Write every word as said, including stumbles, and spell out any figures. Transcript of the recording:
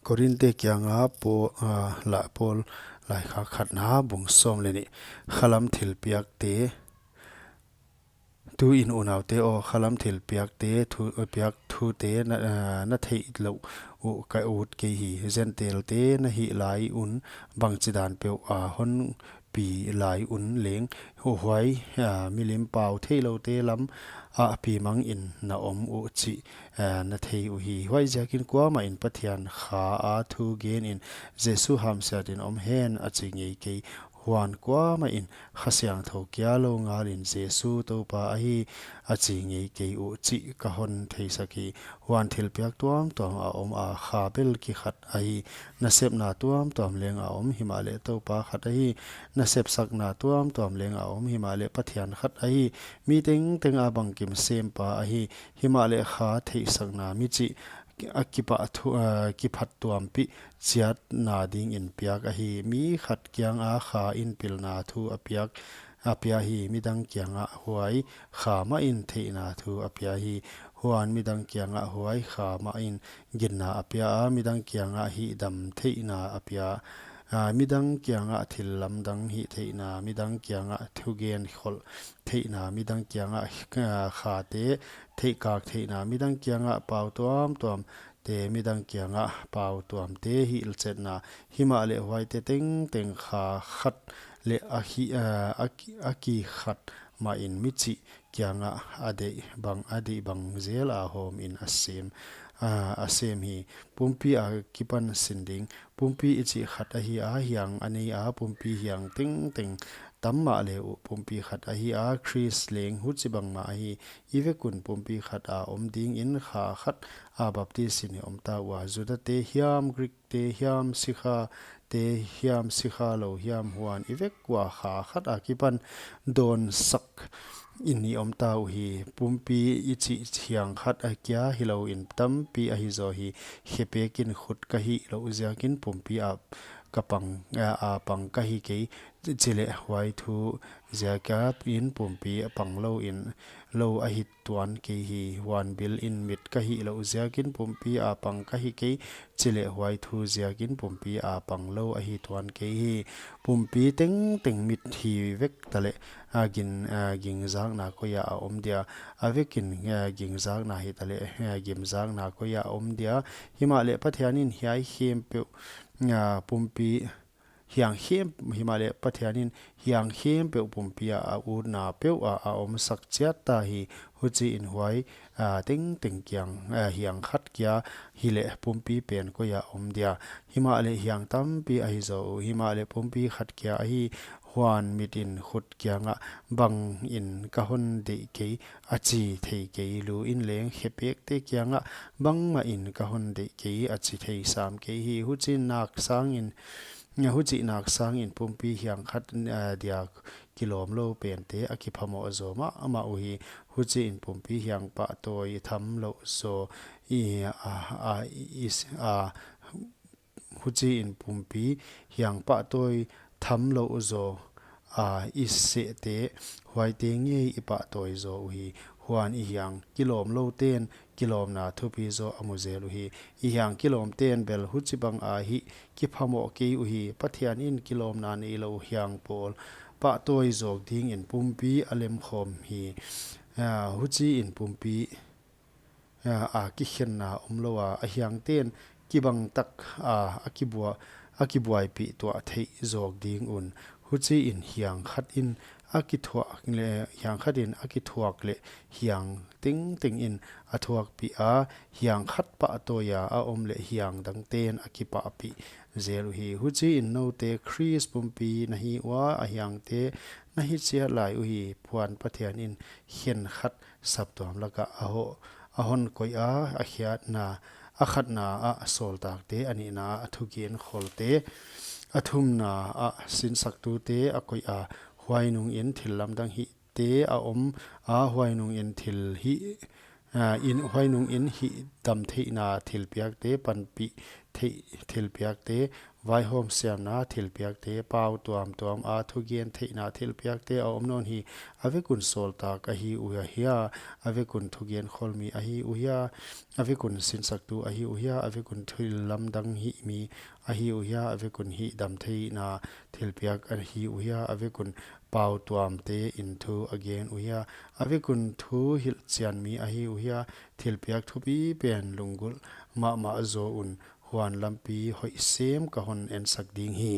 Korinth te kianga Paul, ah, la, Paul laikhak khatna bung sawm leh nih. Khalam thilpiakte, tuin unaute aw, khalam thilpiakte, thu, piak thute na, ah, na theih louh uh ka ut kei hi. Gentile te na hih lai un bangchidan peuh a hon pi lai un leng, huai, ah, milim pau theihlouhte lam ah pi mangin na om uh chih, ah, na thei uhi. Huaiziakin kuamah in Pathian Kha a thu genin Jesu hamsiatin om hen a chi ngei kei. Huan kuamah in Kha Siangthou kia lou ngalin Jesu Toupa ahi a chi ngei kei uh chih ka hon theisak hi. Huan thilpiak tuamtuam a om a, Kha bel kikhat ahi. Nasepna tuamtuam leng a om, himahleh Toupa khat ahi. Nasepsakna tuamtuam leng a om, himahleh Pathian khat ahi. Mi tengteng a bangkim sempa ahi. Himahleh Kha theihsakna michih a kipa thu, a kiphattuampih chiatna dingin piak ahi. Mi khat kianga Kha in pilna thu a piak, a pia hi. Midang kiangah huai Kha mahin theihna thu a pia hi. Huan midang kiangah huai Kha mahin ginna a pia a, midang kiangah hihdam theihna a pia. A, midang kiangah thil lamdang hih theihna, midang kiangah thugen kholh theihna, midang kiangah, a, khate theihkak theihna, midang kiangah pau tuamtuam te, midang kiangah pau tuamte hilhchetna. Himahleh huaite tengteng Kha khat leh a hi, a, a ki, a kikhat mahin michih kiangah a deih bang, a deih bang zel a hawmin a sem, a, a sem hi. Pumpi a kipan sin ding. Pumpi i chih khat ahi a, hiang a nei a, pumpi hiang tengteng tam mahle uh pumpi khat ahi a, Khrist leng huchibang mah ahi. I vek un pumpi khat a om dingin Kha khat a baptisin i om ta ua. Juda te hiam, Greek te hiam, sikha te hiam, sikha lou hiam, huan i vek ua Kha khat a kipan dawnsak in i om ta uhi. Pumpi i chih hiang khat a kia hilouin tampi ahi zaw hi. Khepekin khut ka hih louh ziakin pumpi a ka pang, a, a pang ka hi kei, chileh huai thu ziakin pumpi a pang louin lou ahi tuan kei hi. Huan bilin mit ka hih louh ziakin pumpi a pang ka hi kei, chileh huai thu ziakin pumpi a pang lou ahi tuan kei hi. Pumpi tengteng mit hi vek taleh, a gin, a gingzakna koia a om dia, a vekin, a gingzakna hi taleh, a gimzakna koia a om dia. Himahleh Pathianin hiai khempeuh, a pumpi hiang khem, himahleh Pathianin hiang khempeuh pumpi a, a utna peuh a, a omsak chiat ta hi. Huchiin huai, a, tengteng kiang, a, hiang khat kia hileh pumpi pen koia om dia. Himahleh hiang tampi ahi zaw uh, himahleh pumpi khat kia ahi. Huan mitin khut kiangah bangin ka hon deih kei a chi thei kei, luin leng khepekte kiangah bangmahin ka hon deih kei a chi thei sam kei hi. Huchiin nak sangin, huchih nak sangin pumpi hiang khat, a, dia kilawm lou pente a kiphamoh zaw mahmah uhi. Huchiin pumpi hiang pahtawi tham lou zaw i, a, a, is, a, huchiin pumpi hiang pahtawi tham lou zaw, a, i sehte, huaite ngei i pahtawi zaw uhi. Huan i hiang kilawm lou ten kilawmna thupi zaw a mu zel uhi. I hiang kilawm ten bel huchibang a hih kiphamoh kei uhi. Pathianin kilawmna neilou hiang pawl pahtawi zawk dingin pumpi a lemkhawm hi. A, huchiin pumpi, a, a kikhenna om lou a, a hiangten kibangtak a, a kibua-, a kibuaipih tuah theih zawk ding un. Huchiin hiang khatin a kithuak leh, hiang khatin a kithuak leh hiang tengtengin a thuakpih a, hiang khat pahtawi a, a om leh hiang dangten a kipahpih zel uhi. Huchiin noute Khrist pumpi na hi ua, a hiangte na hi chiat lai uhi. Huan Pathianin khenkhat saptuam lakah a ho-, a hon koih a, a khiatna, a khatna ah sawltakte, a nihna ah thugen kholte, a thumna ah sinsaktute a koih a, huai nungin thil lamdang hihte a om a, huai nungin thil hih, a, in, huai nungin hihdam theihna thilpiakte panpih theih thilpiakte, vaihawm siamna thilpiakte, pau tuamtuam a thugen theihna thilpiakte a om nawn hi. A vek un sawltak ahi uhia, a vek un thugen khawlmi ahi uhia, a vek un sinsaktu ahi uhia, a vek un thil lamdang hihmi ahi uhia, a vek un hihdam theihna thilpiak ahi uhia, a vek un pau tuamte in thu a gen uhia, a vek un thu hilhchianmi ahi uhia, thilpiak thupi pen lunggulh mahmah zaw un huan lampi hoih sem ka hon ensak ding hi.